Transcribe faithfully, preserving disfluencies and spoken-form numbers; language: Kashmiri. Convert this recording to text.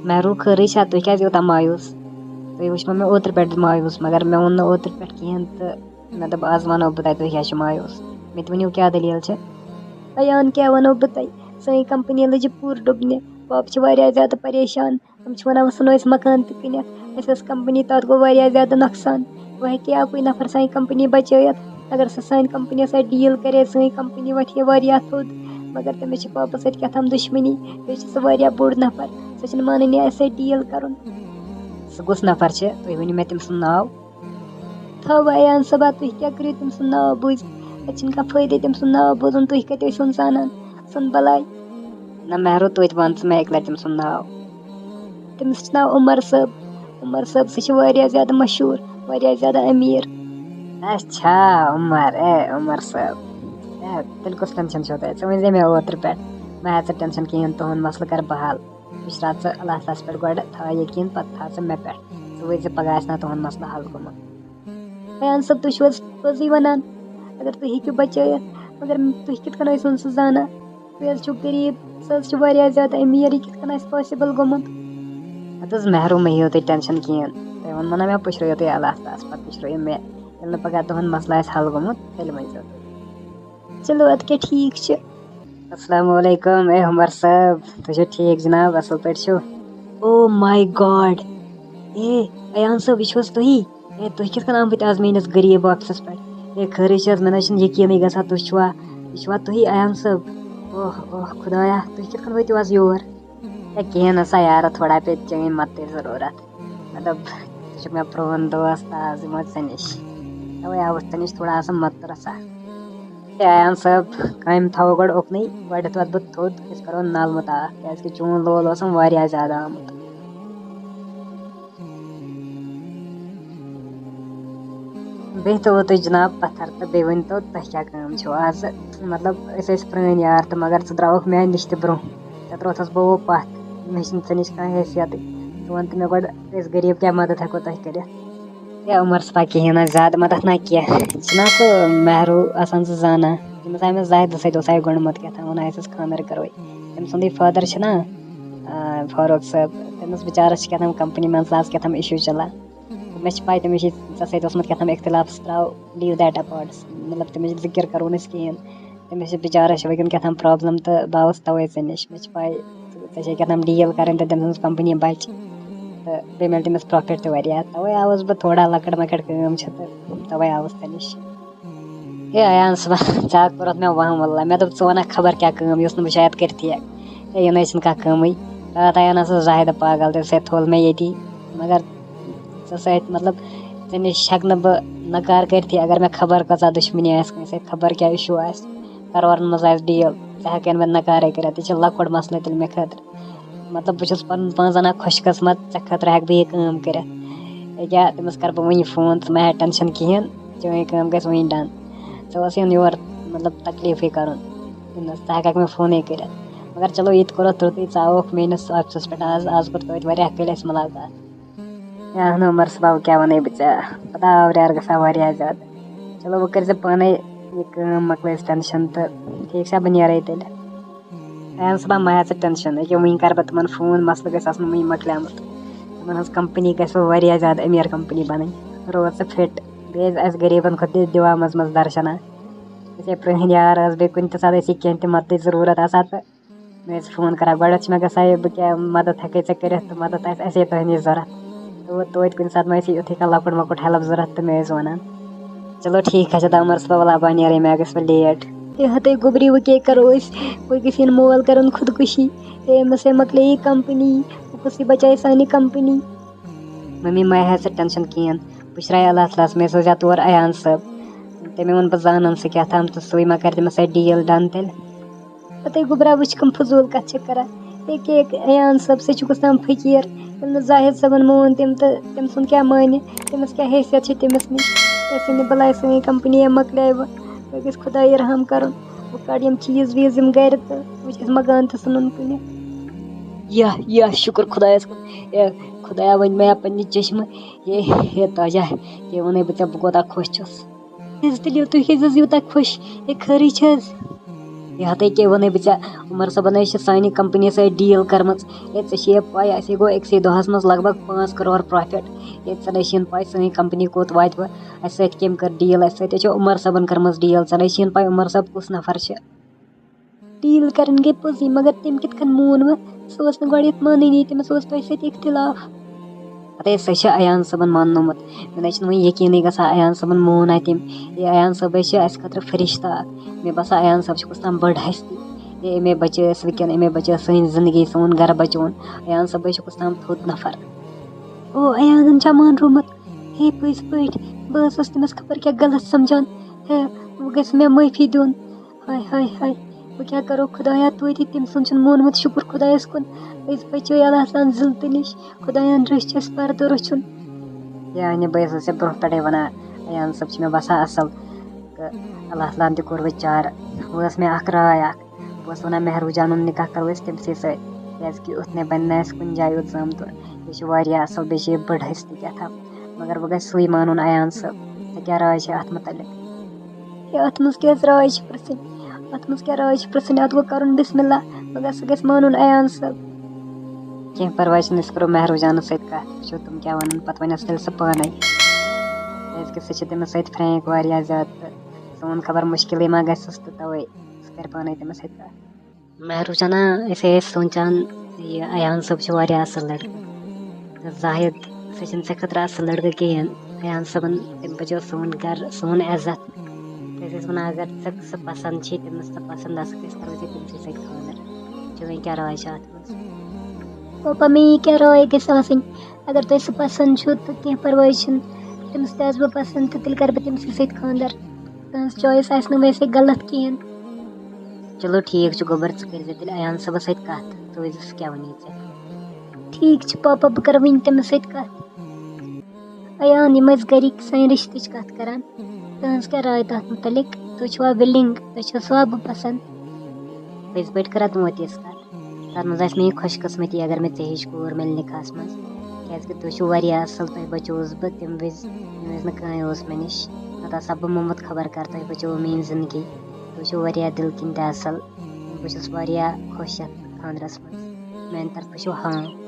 مےٚ روٗ خٲرٕے چھا، تُہۍ کیٛازِ یوٗتاہ مایوٗس؟ تُہۍ وٕچھمو مےٚ اوترٕ پٮ۪ٹھ مایوٗس، مگر مےٚ ووٚن نہٕ اوترٕ پٮ۪ٹھ کِہیٖنۍ تہٕ مےٚ دوٚپ، آز وَنو بہٕ تۄہہِ، تُہۍ کیٛازِ چھِو مایوٗس؟ مےٚ تہِ ؤنِو، کیٛاہ دٔلیٖل چھِ؟ بیان کیٛاہ وَنو بہٕ تۄہہِ؟ سٲنۍ کمپنی لٔج پوٗرٕ ڈُبنہِ۔ پاپہٕ چھِ واریاہ زیادٕ پریشان۔ تِم چھِ وَنان، وۄنۍ ژھٕنو أسۍ مکان تہِ کٕنِتھ۔ اَسہِ ٲس کمپنی، تَتھ گوٚو واریاہ زیادٕ نۄقصان۔ وۄنۍ ہیٚکہِ ہا اَکُے نفر سانہِ کمپنی بچٲیِتھ۔ اگر سُہ سانہِ کمپنی سۭتۍ ڈیٖل کرِ، سٲنۍ کمپنی وۄتھِ ہے واریاہ تھوٚد۔ مگر تٔمِس چھِ پاپہٕ سۭتۍ کیٛاہ تام دُشمنی۔ بیٚیہِ چھِ سُہ واریاہ بوٚڑ نفر۔ سُہ چھُنہٕ مانٲنی اَسہِ سۭتۍ ڈیٖل کرُن۔ سُہ کُس نفر چھِ؟ تُہۍ ؤنِو مےٚ تٔمۍ سُنٛد ناو۔ تھاو ایان صٲبا، تُہۍ کیٛاہ کٔرِو تٔمۍ سُنٛد ناو بوٗزِتھ؟ اَتہِ چھُنہٕ کانٛہہ فٲیدٕ تٔمۍ سُنٛد ناو بوزُن، تُہۍ کَتہِ ٲسِو زانان سُنٛد بَلاے؟ نہ مہرو، توتہِ وَن ژٕ مےٚ اَکہِ لَٹہِ تٔمۍ سُنٛد ناو۔ تٔمِس چھُ ناو عمر صٲب۔ عمر صٲب، سُہ چھُ واریاہ زیادٕ مشہوٗر، واریاہ زیادٕ أمیٖر۔ اچھا، عمر، اے عمر صٲب۔ اے، تیٚلہِ کُس ٹٮ۪نشَن چھُو تۄہہِ؟ ژٕ ؤنۍ زِ مےٚ اوترٕ پٮ۪ٹھ، مہ ہےٚ ژٕ ٹٮ۪نشَن کِہیٖنۍ، تُہُنٛد مسلہٕ کَرٕ بہٕ حل۔ وٕچھ راتھ ژٕ اللہ تعالیٰ ہَس پٮ۪ٹھ گۄڈٕ، تھاو یقیٖن، پَتہٕ تھاو ژٕ مےٚ پٮ۪ٹھ۔ ژٕ وٕچھ زِ پَگاہ آسہِ نا تُہُنٛد مسلہٕ حل گوٚمُت۔ ایان صٲب، تُہۍ چھِو حظ پٔزٕے وَنان؟ اگر تُہۍ ہیٚکِو بچٲیِتھ، مگر تُہۍ کِتھ کٔنۍ ٲسِو سُہ زانان؟ تُہۍ حظ چھِو غریٖب، سُہ حظ چھُ واریاہ زیادٕ أمیٖر، یہِ کِتھ کٔنۍ آسہِ possible گوٚمُت؟ اَدٕ حظ مہرو، مہ ہیٚیِو تُہۍ ٹٮ۪نشَن کِہیٖنۍ۔ تۄہہِ ووٚنمو نا مےٚ، پُشرٲیِو تُہۍ اللہ تعالیٰ ہَس، پَتہٕ پُشرٲیِو مےٚ۔ ییٚلہِ نہٕ پَگاہ تُہُنٛد مسلہٕ آسہِ حل گوٚمُت، تیٚلہِ ؤنۍزیو تُہۍ۔ چلو، اَدٕ کیٛاہ، ٹھیٖک چھُ۔ السلام علیکم، اے عمر صٲب، تُہۍ چھِو ٹھیٖک جناب، اَصٕل پٲٹھۍ چھِو؟ Oh my God! اے ایان صٲب، یہِ چھِو حظ تُہی؟ اے، تُہۍ کِتھ کٔنۍ آمٕتۍ آز میٛٲنِس غریٖب آفسَس پٮ۪ٹھ؟ اے، خٲرٕے چھِ حظ؟ مےٚ نہ حظ چھِنہٕ یقیٖنٕے گژھان، تُہۍ چھِوا، یہِ چھِوا تُہی ایان صٲب؟ اوہ اوہ خۄدایا، تُہۍ کِتھ کٔنۍ وٲتِو آز یور؟ اے، کِہیٖنۍ نہ سا یارٕ، تھوڑا پیٚیہِ چٲنۍ مدتٕچ ضروٗرت۔ مطلب، ژٕ چھُکھ مےٚ پرٛون دوست آز، یِمو ژےٚ نِش۔ تَوَے آوُس ژےٚ نِش تھوڑا آسان مدتہٕ رَژھا۔ اے ایان صٲب، کامہِ تھاوو گۄڈٕ اُکنٕے، گۄڈٕنٮ۪تھ وَتھ بہٕ تھوٚد، أسۍ کَرو نَل مُتعارف، کیٛازِکہِ چون لول اوسُم واریاہ زیادٕ آمُت۔ بیٚیہِ تھوٚوُ تُہۍ جِناب پَتھر تہٕ بیٚیہِ ؤنۍ تو، تۄہہِ کیٛاہ کٲم چھو آز؟ مطلب، أسۍ ٲسۍ پرٛٲنۍ یار تہٕ مگر ژٕ درٛاوُکھ میٛانہِ نِش تہِ برٛونٛہہ، ژےٚ ترٛووتھَس بہٕ وۄنۍ پَتھ، مےٚ چھِنہٕ ژےٚ نِش کانٛہہ حیثیتٕے۔ ژٕ وَن تہٕ مےٚ گۄڈٕ، أسۍ غریٖب کیٛاہ مدد ہٮ۪کو تۄہہِ کٔرِتھ؟ ہے عمر صٲبا، کِہیٖنۍ نہ، زیادٕ مدد نہ کینٛہہ۔ چھُنہ سُہ مہروٗ آسان سُہ زانان، تٔمِس آیہِ مےٚ زاہدٕ سۭتۍ اوس آیہِ گۄڈٕ موٚت کیٛاہ تام وَنان، اَسہِ اوس خانٛدر کَرُن۔ تٔمۍ سُنٛدٕے فادر چھُنہ، آ، فاروق صٲب، تٔمِس بِچارَس چھِ کیٛاہ تام کَمپٔنی منٛز آز کیٛاہ تام اِشوٗ چَلان۔ مےٚ چھِ پَے تٔمِس چھِ ژےٚ سۭتۍ اوسمُت کیٛاہ تام اختلاف، سُہ ترٛاو، leave that apart، مطلب تٔمِس چھِ ذِکِر کَرو نہٕ أسۍ کِہیٖنۍ۔ تٔمِس چھِ بِچارَس چھِ وٕنکیٚن کیٛاہ تام problem تہٕ بہٕ آوُس تَوَے ژےٚ نِش۔ مےٚ چھِ پَے ژےٚ چھے کیٛاہ تام deal کَرٕنۍ تہٕ تٔمۍ سٕنٛز کَمپٔنی بَچہِ تہٕ بیٚیہِ میلہِ تٔمِس profit تہِ واریاہ۔ تَوَے آوُس بہٕ تھوڑا لۄکٕٹ مۄکٕٹ کٲم چھِ تہٕ تَوَے آوُس ژےٚ نِش۔ ہے ایان صٲبا، ژےٚ ہا کوٚرُتھ مےٚ وَہَم واللہ۔ مےٚ دوٚپ ژٕ وَنَکھ خبر کیٛاہ کٲم، یۄس نہٕ بہٕ شاید کٔرتھٕے ہٮ۪کہٕ۔ ہے، یہِ نَے چھِنہٕ کانٛہہ کٲمٕے۔ راتھ آیو نہ سُہ زاہدٕ پاگل تہِ، سُہ تھوٚل مےٚ ییٚتی۔ مگر ژےٚ سۭتۍ، مطلب، ژےٚ نِش ہٮ۪کہٕ نہٕ بہٕ نکار کٔرتھٕے، اگر مےٚ خبر کۭژاہ دُشمنی آسہِ کٲنٛسہِ سۭتۍ، خبر کیٛاہ issue آسہِ، کرورن منٛز آسہِ deal، ژٕ ہٮ۪ککھ نہٕ مےٚ نکارے کٔرِتھ۔ یہِ چھُ لۄکُٹ مسلہٕ تیٚلہِ مےٚ خٲطرٕ۔ مطلب، بہٕ چھُس پنُن پان زانان خۄش قٕسمت، ژےٚ خٲطرٕ ہٮ۪کہٕ بہٕ یہِ کٲم کٔرِتھ۔ ییٚکیٛاہ، تٔمِس کرٕ بہٕ وٕنہِ phone، ژٕ مہ ہےٚ tension کِہیٖنۍ، چٲنۍ کٲم گژھِ وٕنہِ done۔ ژےٚ اوس یُن یور، مطلب، تکلیٖفٕے کرُن، ژٕ ہٮ۪ککھ مےٚ فونٕے کٔرِتھ۔ مگر چلو، یہِ تہِ کوٚرُتھ رُتُے، ژٕ آوُکھ میٲنِس آفسَس پٮ۪ٹھ آز، آز کوٚر توتہِ واریاہ کٲلۍ اَسہِ مُلاقات۔ ہے اہنو عمر صٲبا، وۄنۍ کیٛاہ وَنَے بہٕ ژےٚ؟ پَتہٕ آوریر گژھان واریاہ زیادٕ۔ چلو، وۄنۍ کٔرۍ زِ پانَے یہِ کٲم، مۄکلٲیِو ژٕ tension تہٕ ٹھیٖک چھا، بہٕ نیرَے تیٚلہِ۔ ایان صٲبا، مہ ہےٚ ژٕ tension، ییٚکیٛاہ وٕنہِ کَرٕ بہٕ تِمَن phone، مسلہٕ گژھِ آسُن وٕنہِ مۄکلیومُت۔ تِمَن ہٕنٛز کمپٔنی گژھِ وۄنۍ واریاہ زیادٕ أمیٖر کمپٔنی بَنٕنۍ۔ روز ژٕ fit، بیٚیہِ ٲسۍ اَسہِ غریٖبَن کھۄتہٕ تہِ دِوان منٛزٕ منٛزٕ درشنا۔ أسۍ ہے پرٛٲنۍ یار ٲسۍ، بیٚیہِ کُنہِ تہِ ساتہٕ ٲسۍ یہِ کینٛہہ تہِ مدتٕچ ضروٗرت آسان تہٕ مےٚ ٲسۍ phone کران۔ گۄڈٕ ٲس مےٚ گژھان یہِ، بہٕ کیٛاہ مدد ہٮ۪کَے ژےٚ کٔرِتھ تہٕ مدد آسہِ اَسے تۄہہِ نِش ضوٚرَتھ۔ تہٕ وۄنۍ توتہِ کُنہِ ساتہٕ ما آسہِ یُتھُے کانٛہہ لۄکُٹ مۄکُٹ help ضوٚرَتھ تہٕ مےٚ ٲسۍ وَنان۔ چلو ٹھیٖک حظ چھُ، دامر صٲب، وَلہٕ بہٕ نیرَے، مےٚ گژھِ وۄنۍ late۔ ہے ہتے گوٚبری، وۄنۍ کیٛاہ کَرو أسۍ؟ وۄنۍ گژھِ یِن مول کَرُن خودکُشی۔ ہے أمِس ہے مۄکلے یہِ کمپٔنی، وۄنۍ کُس یہِ بچایہِ سانہِ کمپٔنی؟ ممی، مہ ہےٚ ژٕ tension کِہیٖنۍ، بہٕ شرایہِ اللہ تعالیٰ ہَس، مےٚ سوزِ ہا تور ایان صٲب۔ تٔمۍ ووٚن بہٕ زانَن سُہ کیٛاہ تام تہٕ سُے ما کَرِ تٔمِس سۭتۍ deal done تیٚلہِ۔ پتہٕ گوٚبرا، وٕچھ کٕم فضوٗل کَتھٕ چھِ کران۔ ییٚکیٛاہ ییٚکیٛاہ ایان صٲب، سُہ چھُ گژھان فقیٖر۔ ییٚلہِ نہٕ زاہد صٲبَن مون تٔمۍ تہٕ تٔمۍ سُنٛد کیٛاہ مانہِ؟ تٔمِس کیٛاہ حیثیت چھِ تٔمِس نِش؟ تٔمۍ سٕنٛدِ بَلاے سٲنۍ کمپٔنی ہے مۄکلیے وۄنۍ۔ وۄنۍ گژھِ خۄداے رحم کَرُن۔ وۄنۍ کَڑ یِم چیٖز ویٖز یِم گَرِ تہٕ وۄنۍ چھِ اَسہِ مکان تہِ ژھٕنُن کٕنِتھ۔ یا، یا، شُکُر خۄدایَس کُن۔ اے، خۄدایا، وۄنۍ مےٚ پنٛنہِ چٔشمہٕ۔ ہے، ہے، تاجا، ہے، وَنے بہٕ ژےٚ، بہٕ کوٗتاہ خۄش چھُس۔ ہے، تیٚلہِ تُہۍ کیٛازِ حظ یوٗتاہ خۄش؟ ہے، خٲرٕے چھِ حظ؟ یہِ ہَتَے کیٛاہ وَنَے بہٕ ژےٚ، عمر صٲبَن حظ چھِ سانہِ کمپنی سۭتۍ ڈیٖل کٔرمٕژ۔ ہے، ژےٚ چھےٚ پَے، اَسے گوٚو أکسٕے دۄہَس منٛز لگ بگ پانٛژھ کرور پرٛافِٹ۔ ہے، ژےٚ نَے چھِی پَے، سٲنۍ کمپنی کوٚت واتہِ وۄنۍ؟ اَسہِ سۭتۍ کٔمۍ کٔر ڈیٖل؟ اَسہِ سۭتۍ حظ چھِ عمر صٲبَن کٔرمٕژ ڈیٖل۔ ژےٚ نَے چھِی پَے، عمر صٲب کُس نفر چھِ۔ ڈیٖل کَرٕنۍ گٔے پوٚزٕے، مگر تٔمۍ کِتھ کٔنۍ مون وۄنۍ؟ سُہ اوس نہٕ گۄڈٕ یَتھ مانٲنی، تٔمِس اوس تۄہہِ سۭتۍ اختلاف۔ اَدے، سۄ چھِ ایان صٲبَن ماننومُت۔ مےٚ نَے چھُنہٕ وۄنۍ یقیٖنٕے گژھان، ایان صٲبَن مون اَتہِ۔ یہِ ایان صٲب حظ چھِ اَسہِ خٲطرٕ فرشتہٕ اَکھ۔ مےٚ باسان، ایان صٲب چھُ کُس تام بٔڑ ہستی۔ یہِ أمۍ بچٲو اَسہِ وٕنکٮ۪ن، أمۍ بچٲو سٲنۍ زندگی، سون گرٕ بچووُن۔ ایان صٲب حظ چھُ کُس تام تھوٚد نفر۔ او، ایانَن چھا مانرومُت؟ ہے، پٔزۍ پٲٹھۍ، بہٕ ٲسٕس تٔمِس خبر کیٛاہ غلط سمجھان۔ ہے، وۄنۍ گژھِ مےٚ معٲفی دیُن۔ ہاے، ہاے، ہاے، وۄنۍ کیٛاہ کرو خۄدایا، توتہِ تٔمۍ سُنٛد چھُنہٕ مونمُت، شُکُر خۄدایَس کُن۔ أسۍ بچٲے اللہ تعالیٰ ہَن ظُلمہٕ نِش۔ خۄدایَن رٔچھ اَسہِ پردٕ رٔچھُن۔ یعنی بہٕ ٲسٕس ژےٚ برونٛہہ پٮ۪ٹھَے وَنان، ایان صٲب چھِ مےٚ باسان اَصٕل، تہٕ اللہ تعالیٰ ہَن تہِ کوٚر وۄنۍ چارٕ۔ وۄنۍ ٲس مےٚ اَکھ راے اَکھ، بہٕ اوسُس وَنان مہروٗ جانُن نِکاح کَرو أسۍ تٔمۍ سٕے سۭتۍ، کیٛازِکہِ یُتھ مےٚ بَنہِ نہٕ اَسہِ کُنہِ جایہِ یُتھ زامتُر۔ یہِ چھُ واریاہ اَصٕل، بیٚیہِ چھِ یہِ بٔڑ ہستی کیٛاہ تام۔ مگر وۄنۍ گژھِ سُے مانُن ایان صٲب۔ ژےٚ کیٛاہ راے چھےٚ اَتھ مُتعلِق؟ ہے، اَتھ منٛز کیٛاہ حظ راے چھِ پرٛژھٕنۍ؟ اَتھ منٛز کیٛاہ راے چھِ پرٛژھٕنۍ؟ اَتھ گوٚو کَرُن بسم اللہ، مگر سُہ گژھِ مانُن ایان صٲب۔ کینٛہہ پَرواے چھُنہٕ، أسۍ کَرو مہروٗ جانَس سۭتۍ کَتھ، وٕچھو تِم کیٛاہ وَنَن، پَتہٕ وَنٮ۪س تیٚلہِ سُہ پانَے۔ کیٛازِکہِ سُہ چھِ تٔمِس سۭتۍ فرینک واریاہ زیادٕ، تہٕ سون خبر مُشکِلٕے ما گژھٮ۪س، تہٕ تَوَے سُہ کَرِ پانَے تٔمِس سۭتۍ کَتھ۔ مہروٗ جانا، أسۍ ٲسۍ سونٛچان، یہِ ایان صٲب چھُ واریاہ اَصٕل لٔڑکہٕ۔ تہٕ زاہد، سُہ چھُنہٕ ژےٚ خٲطرٕ اَصٕل لٔڑکہٕ کِہیٖنۍ۔ ایان صٲبَن، تٔمۍ بَچو سون گَرٕ، سون عزت۔ أسۍ ٲسۍ وَنان، اگر ژےٚ سُہ پَسنٛد چھِ، تٔمِس ژٕ پَسنٛد آسَکھ، أسۍ کَرو ژےٚ تٔمۍ سٕے سۭتۍ خانٛدَر۔ ژےٚ وۄنۍ کیٛاہ راے چھِ اَتھ منٛز؟ پاپا، مےٚ یہِ کیٛاہ راے گژھِ آسٕنۍ؟ اگر تۄہہِ سُہ پَسنٛد چھُ، تہٕ کینٛہہ پَرواے چھُنہٕ۔ تٔمِس تہِ آسہٕ بہٕ پَسنٛد، تہٕ تیٚلہِ کَرٕ بہٕ تٔمۍ سٕے سۭتۍ خانٛدَر۔ تُہٕنٛز choice آسہِ نہٕ ویسے غلط کِہیٖنۍ۔ چلو ٹھیٖک چھُ، گوٚبُر، ژٕ کٔرۍزِ تیٚلہِ ایان صٲبَس سۭتۍ کَتھ، ژٕ وٕچھزِ سُہ کیٛاہ وَنہِ ژےٚ۔ ٹھیٖک چھُ پاپا، بہٕ کَرٕ وٕنۍ تٔمِس سۭتۍ کَتھ۔ ایان، یِم ٲسۍ گَرِکۍ سانہِ رِشتٕچ کَتھ کَران، تُہٕنٛز کیٛاہ راے تَتھ مُتعلِق؟ تُہۍ چھِوا willing؟ تۄہہِ چھا سُہ بہٕ پَسنٛد؟ پٔزۍ پٲٹھۍ کَران تِمو تہِ ٲسۍ کَتھ۔ تَتھ منٛز آسہِ مےٚ یہِ خۄش قٕسمتی اگر مےٚ ژےٚ ہِش کوٗر مِلہِ نِکاحَس منٛز، کیٛازِکہِ تُہۍ چھِو واریاہ اَصٕل، تۄہہِ بَچووُس بہٕ تَمہِ وِزِ ییٚمہِ وِزِ نہٕ کٕہٕنۍ اوس مےٚ نِش۔ نَتہٕ آسہٕ ہا بہٕ موٚمُت خبر کَر، تۄہہِ بَچووُ میٛٲنۍ زِندگی۔ تُہۍ چھِو واریاہ دِلہٕ کِنۍ تہِ اَصٕل۔ بہٕ چھُس واریاہ خۄش یَتھ خانٛدرَس منٛز۔ میٛانہِ طرفہٕ چھُو ہاں۔